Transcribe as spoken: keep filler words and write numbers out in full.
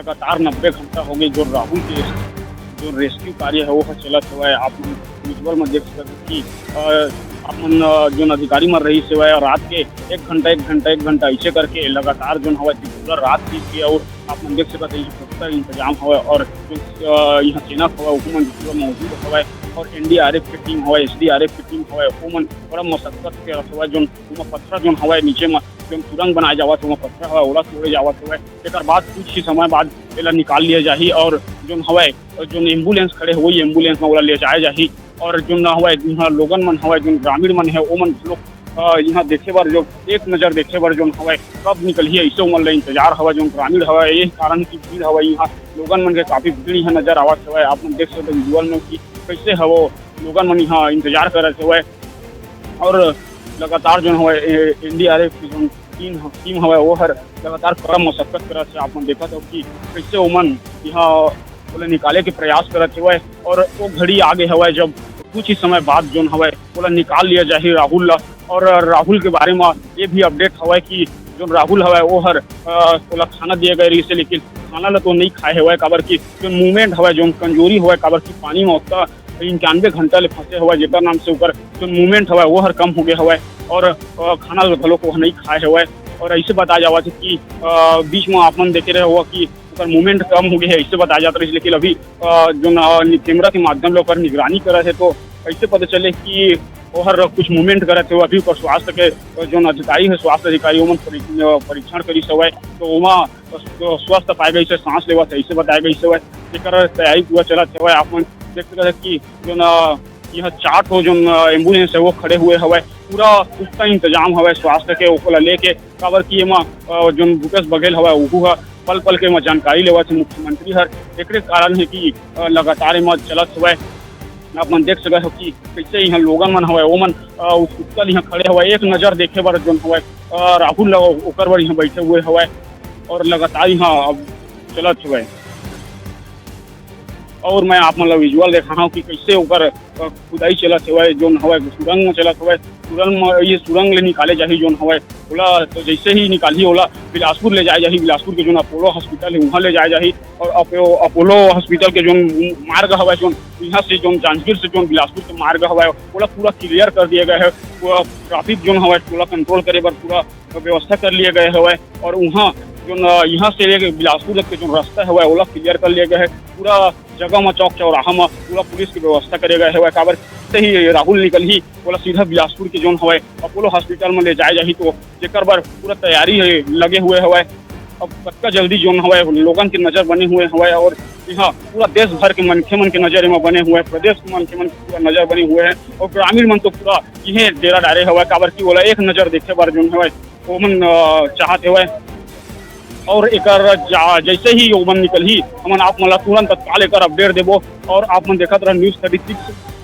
लगातार नब्बे घंटा हो गए जो राहुल के जो रेस्क्यू कार्य है वो ह चलत हवय। आप मन विजुअल में देख सकत हो कि अ, आप मन अ, जोन अधिकारी मन रहिस हवय रात के एक घंटा एक घंटा एक घंटा ऐसे करके लगातार जोन हवय पूरा रात बीत गया और आप मन देख सकत हो कि पुख्ता इंतजाम हवय और जो अ, यहाँ सेना हवय वो मन पूरा मौजूद हवय और एनडीआरएफ के टीम हवय, एसडीआरएफ के टीम हवय, वो मन बड़ा मशक्कत के हवय जोन ओमा पथरा जोन हवय नीचे म जोन सुरंग बनाए जावत हवय, पथरा हवय ओला तोड़े जावत हवय। एकर बाद कुछ ही समय बाद एला निकाल लिया जाही और जोन हवय जोन एम्बुलेंस खड़े हवय एम्बुलेंस म ओला ले जाए जाही और जोन हवय जिहाँ लोगन मन हवय जोन ग्रामीण मन है ओमन घलोक अ, यहाँ देखे बर जो एक नजर देखे बर जोन हवय कब निकलही ऐसे ओमन ला इंतजार हवय। जोन ग्रामीण हवय यही कारण की भीड़ हवय यहाँ लोगन मन के काफी भीड़ यहाँ नजर आवत हवय। आप मन देख सकते विजुअल में कि कैसे हवो लोगन मन यहाँ इंतजार करत हवय और लगातार जोन हवय एनडीआरएफ की जोन टीम टीम हवय वो हर लगातार कड़ा मशक्कत करत हे। आप मन देखत हो कि कैसे ओमन यहाँ ओला निकाले के प्रयास करत हवय और वो घड़ी आगे हवय जब कुछ ही समय बाद जोन हवय ओला निकाल लिया जाही राहुल ला। और राहुल के बारे में ये भी अपडेट हवय कि जोन राहुल हवय वो हर अ, ओला खाना दिए गए रहिस हे, लेकिन खाना ला तो नहीं खाए हवय काबर कि जोन मूवमेंट हवय जोन कमजोरी हवय काबर कि पानी में ओतना इक्यानवे घंटा ले फंसे हवय जेकर नाम से ओकर जोन मूवमेंट हवय वो हर कम हो गए हवय और अ, खाना ला घलोक वो नहीं खाए हवय। और ऐसे बताया जावत हे कि अ, बीच में आप मन देखे रहे हुआ कि ओकर मूवमेंट कम हो गए है ऐसे बताया जाता रहिस, लेकिन अभी अ, जोन अ, नि- कैमरा के माध्यम ले ओकर निगरानी करत हे तो ऐसे पता चले कि ओहर कुछ मूवमेंट करत हे। अभी ओकर स्वास्थ्य के अ, जोन अधिकारी है स्वास्थ्य अधिकारी ओमन परी- अ, परीक्षण करिस हवय तो ओमा अ, स्व- स्वस्थ पाए गइस हे, सांस लेवत हे ऐसे बताए गइस हवय। जेकर तैयारी पूरा चलत हवय। आप मन देख सकत हे कि जोन अ, यह चार ठो जोन अ, एम्बुलेंस है वो खड़े हुए हवय। पूरा पुख्ता इंतजाम हवय स्वास्थ्य के ओला लेके काबर कि एमा अ, जोन भूपेश बघेल हवय ओहू ह पल पल के एमा जानकारी लेवत हे मुख्यमंत्री हर। एकरे कारण हे कि अ, लगातार एमा चलत हवय। आप मन देख सकत हो कि कैसे यहाँ लोगन मन हवय ओमन अ, उत्सुकता ले यहाँ खड़े हवय एक नजर देखे बर जोन हवय अ, राहुल ल ओकर बर यहाँ बैठे हुए हवय और लगातार यहाँ अब चलत हवय। और मैं आप मन ला विजुअल देखाहूँ कि कैसे ओकर अ, खुदाई चलत हवय, जोन हवय सुरंग म चलत हवय। सुरंग म ये सुरंग ले निकाले जाही जोन हवय ओला तो जैसे ही निकालही ओला बिलासपुर ले जाए जाही। बिलासपुर के जोन अपोलो हॉस्पिटल है वहाँ ले जाए जाही और अपो, अपोलो हॉस्पिटल के जोन मार्ग हवय जोन यहाँ से जोन जांजगीर से जोन बिलासपुर के मार्ग हवय ओला पूरा क्लियर कर दिया गया है। पूरा ट्रैफिक जोन हवय ओला कंट्रोल करे बर पूरा व्यवस्था कर लिया गया हवय और वहाँ जोन अ, यहाँ से लेके बिलासपुर तक के जोन रास्ता हवय ओला क्लियर कर लिया गया है। पूरा जगह म चौक चौराहा म पूरा पुलिस के व्यवस्था करे गए हवय काबर से ही राहुल निकलही ओला सीधा बिलासपुर के जोन हवय अपोलो हॉस्पिटल म ले जाए जाही तो जेकर बर पूरा तैयारी है लगे हुए हवय। अब कतका जल्दी जोन हवय लोगन के नजर बने हुए हवय और यहाँ पूरा देश भर के मनखे मन के नजर एमा बने हुए हैं, प्रदेश के मनखे मन के पूरा नजर बने हुए हैं और ग्रामीण मन तो पूरा इहे डेरा डारे हवय काबर कि ओला एक नजर देखे बर जोन हवय ओमन अ, चाहत हवय। और एकर जा- जैसे ही ओमन निकलही हमन आप मन ला तुरंत तत्काल एकर अपडेट देबो। और आप मन देखत रह न्यूज थर्टी सिक्स